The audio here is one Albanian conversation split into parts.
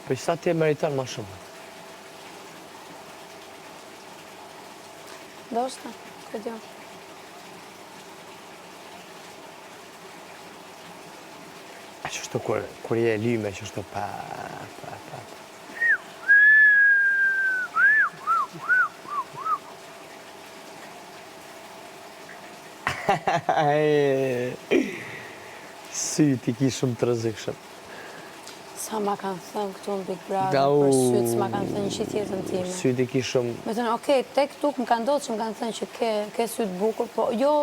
Po qëta ti e meriton ma shumë. Ndoshta, ku di. A qështu kur, kur je e lyme, qështu pa, pa, pa, pa. Sytë i ki shumë të rrezikshëm. Sa ma kanë thënë këtu në Big Brother, për sytë, s'ma kanë thënë gjithë jetën time. Sytë i ki shumë... Me thënë, okej, tek tuk më ka ndodhë që më kanë thënë që ke, ke sytë bukur, po jo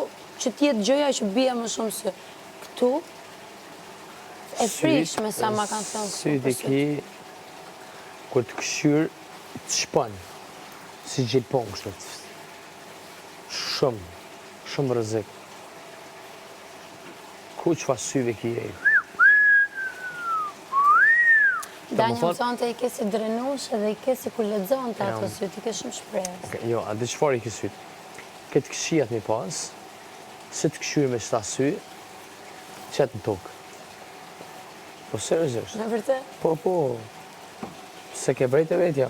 që t'jetë gjëja që bie më shumë sy. Këtu, e frikshme sa ma kanë thënë këtu për sytë. Sytë i ki, kur të kqyr, të shpon, si gjilpon kështu. Shumë, shumë rrezik. Ku çfarë syve ki e? Danja më thonte i ke si drenush edhe i ke si kur lexon të ato sytë, i ke shumë shpresë. Jo, a di çfarë i ke sytë? Këtë këqijat mi pas, si të kqyr me qëta sy, qet në tokë. Po seriozisht. Në vërtet? Po, po. Se ke vrejt e vetja.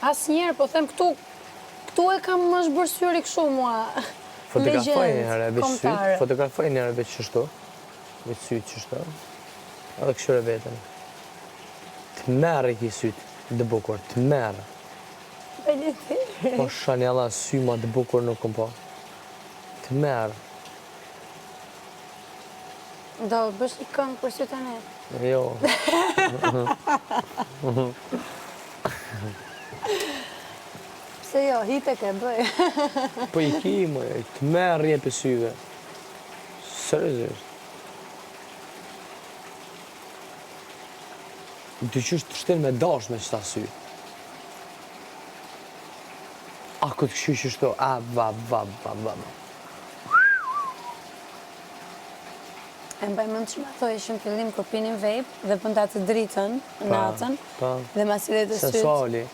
Asnjëherë, po them këtu, këtu e kam më është bërë syri kështu mua. Fotografoj një herë veç sytë, fotografoj një herë veç qështu, veç sytë qështu, edhe kqyre veten. Tmerr i ki sytë të bukur, tmerr. Po shanjalla sy ma të bukur nuk kom pa. Tmerr. Do bësh një këngë për sytë e ne? Jo. Pse jo, hit e ke bëj. Po i ki, më, tmerr je prej syve. Seriozisht. Diqysh të shtin me dash me qëta sy. A këtë këshy qështu, a, va, va, va, va, va. E mbaj mend që ma thoje që në fillim kur pinim vape dhe bënte atë dritën natën dhe ma sillje te sytë. Sensuali.